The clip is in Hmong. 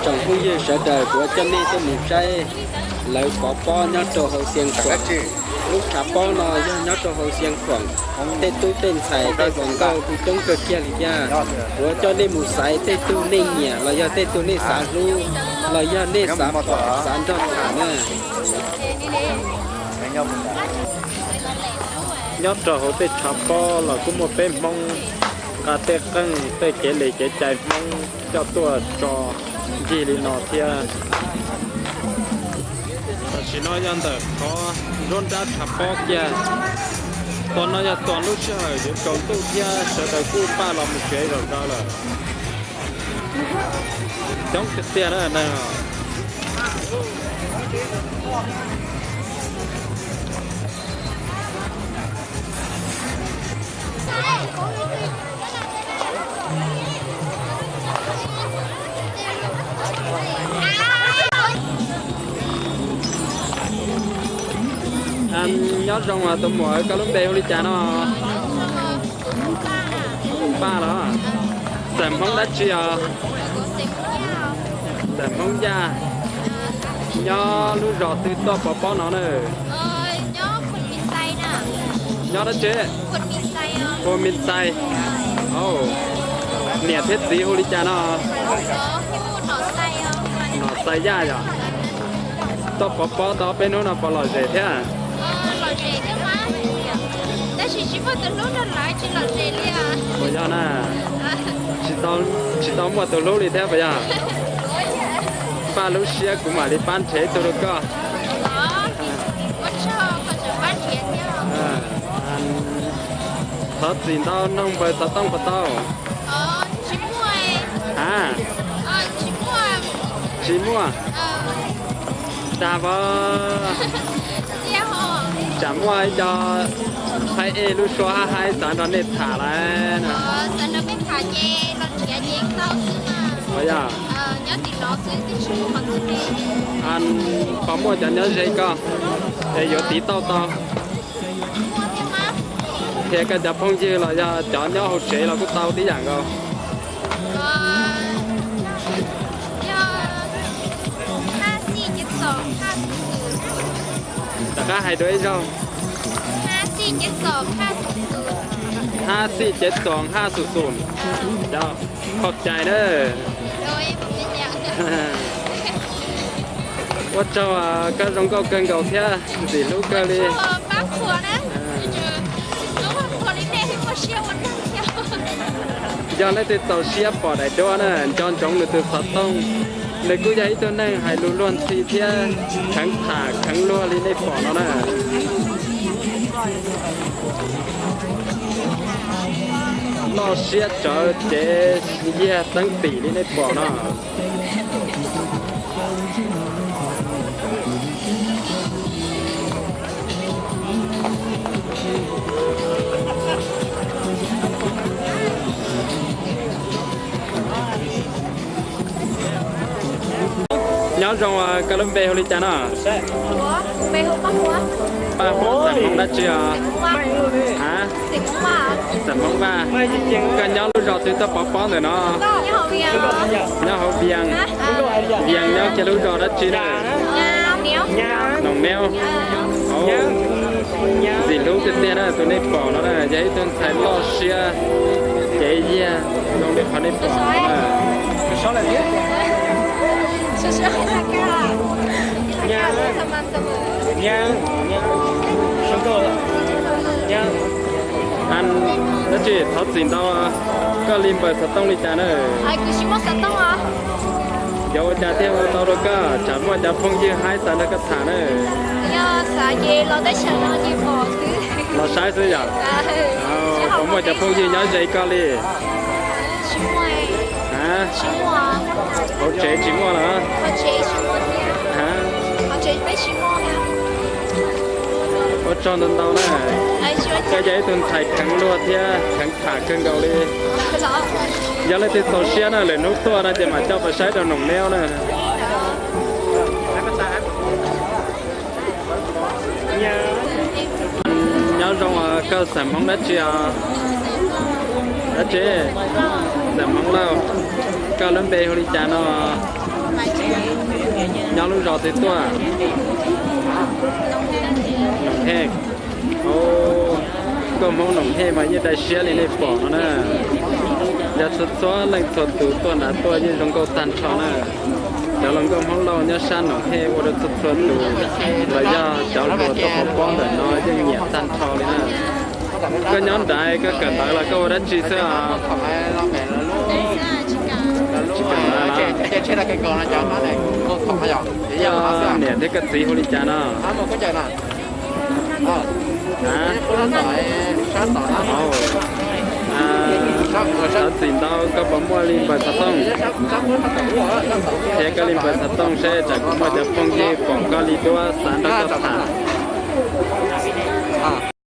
Tsoom phooj ywg sawv daws, kuv yuav coj nej tuaj mus saib lawv pov pob nyob rau hauv Xia Khuam. Lub tshav pob no yog nyob rau hauv Xia Khuam. Tej tub tej ntxhais tej hluas nkauj kuj coob kawg kiag li thiab. Kuv yuav coj nej mus xaiv tej tug nej nyiam los yog tej tug nej xav hlub los yog nej xav pom xav nrog tham na. Nyob rau hauv tej tshav pob los kuj muaj peb Hmoob nqa tej qeej tej kev li kev cai Hmoob coj tuaj tso ncig li no thiab. Tam sim no yog ntawm qhov nruab nrab tshav pob kiag. Tos no yog tos lub sij hawm yuav tsaus ntuj thiab sawv daws kuj npaj los mus tsev zom zaws lawm. Coob tiag tiag na. Nyob zoo tus muam, koj lub npe hu li cas no? Paj los? Xeem Hmoob dab tsi os? Xeem Hmoob Yaj. Nyob lub zos twg tuaj pov pob no na? Nyob dab tsi? Hu Mis Xais. Niam thiab txiv hu li cas no? Nom Xais Yaj yom. Tuaj pov pob tau peb hnub no puas lom zem thiab? Puas yog na? Tsis tau muaj tus hlub li thiab puas yog? Npaj lub siab kuv mam li pab nrhiav ib tug rau koj. Thov txim ntau, noog npaws xov tooj puas tau? A, tsis muaj. Dag pab. Tsam muaj ib co thaib ej lub suab hab haib xav nrog nej tham lawm. Puas yog? Puas muaj cov nyob ze koj es yuav tiv tauj tau? Qhia koj cov phooj ywg los yog cov nyob hauv tsev los kuj tau tib yam nkaus. Rov qab hais dua ib zaug. Hab xij cev xoom haj xum xum. Qhov cai na. Ua tsaug, koj zoo nkauj kawg nkaus thiab ntxim hlub kawg li. Yog leej twg txaus siab pom daim duab na, nco ntsoov nws tus xov tooj. Nws kuj yog ib tug neeg hais lus luag ntxhi thiab kheev tham kheev luag li nej pom no na. Loj siab tsawv cev yiag teeb tim li nej pom no. Nyob zoo, koj lub npe hu li cas no? Paj Huab, xam Hmoob dab tsi os? A, xam Hmoob Vaj. Koj nyob lub zos twg tuaj pov pob ntawm no? Nyob hauv Vias. Vias nyob kiag lub zos dab tsi na? Noom Neub. Ntxim hlub tiag tiag na, tus nej pom no na yog ib tug ntxhais loj siab cev yiag zoo li qhov nej pom no na. Dab tsi thov txim ntau, koj li npawb xov tooj li cas na? Yuav ua cas thiaj hu tau rau koj, tsam muaj cov phooj ywg haib xav nrog koj tham na. Los saib xwb yom. Puas muaj cov phooj ywg nyob ze koj li? Hauv tsev tsis muaj los? Ua tsaug ntau ntau na. Koj yog ib tug ntxhais kheev luag thiab kheev tham kawg nkaus li. Yog leej twg txaus siab na, lwm hnub tuaj no ces mam coj pais saib rau Noom Neub na. Nyob zoo, koj xeem Hmoob dab tsi os? Dab tsi? Xeem Hmoob Lauj. Koj lub npe hu li cas no? Nyob lub zos twg tuaj? Noom Hej. Nkauj Hmoob Noom Hej mas yeej dai siab li nej pom no na. Yog txhua txhua leej txhua tus tuaj nrad tuaj yeej zoo nkauj tag nrho na. Cov hluas nkauj Hmoob Lauj nyob sab Noom Hej ua rau txhua txhua tus los yog cov hluas tuaj pov pob ntawm no yeej nyiam tag nrho li na. Koj nyob nrad koj kawm ntawv los koj ua dab tsi xwb os? Tsis kawm ntawv los? Koj niam thiab koj txiv hu li cas no? Thov txim ntau, koj puas muaj li npawb xov tooj? Qhia koj li npawb xov tooj seb tsam kuv muaj cov phooj ywg pom koj li duab xav nrog koj tham.